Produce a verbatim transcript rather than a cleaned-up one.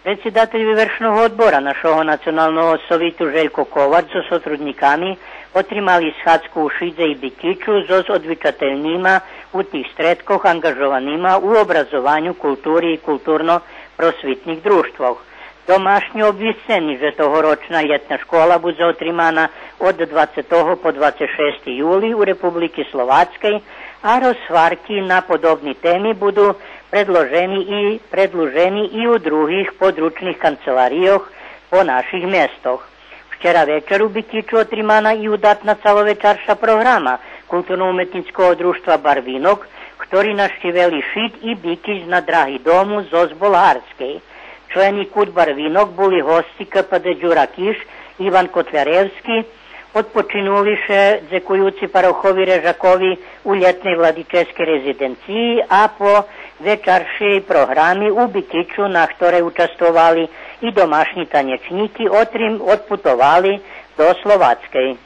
Предсидатель Вивершного одбора нашого Националного совиту Желько Ковач зоз сотруднїками отримали схадзку у Шидзе и Бикичу зоз одвичательнима у тих стредкох анґажованима у образованю, култури и културно-просвитних дружтвох. Домашнї обвисцени же тогорочна лєтна школа будзе отримана од двацетого по двацет шести юли у Републики Словацкей, а розгварки на подобни теми буду предложени и предлужени и у других подручних канцеларийох по наших местох. Вчера вечар у Бикичу отримана и удатна цаловечарша програма Културно-уметнїцкого дружтва Барвинок, хтори нащивели Шид и Бикич на драги дому зоз Болгарскей. Члени КУД Барвинок були госци КПД Дюра Киш, Иван Котляревски, одпочинули ше дзекуюци парохови Режакови у лєтней владическей резиденциї, а по вечаршей програми у Бикичу, на хторей участвовали и домашнї танєчнїки, отрим-, одпутовали до Словацкей.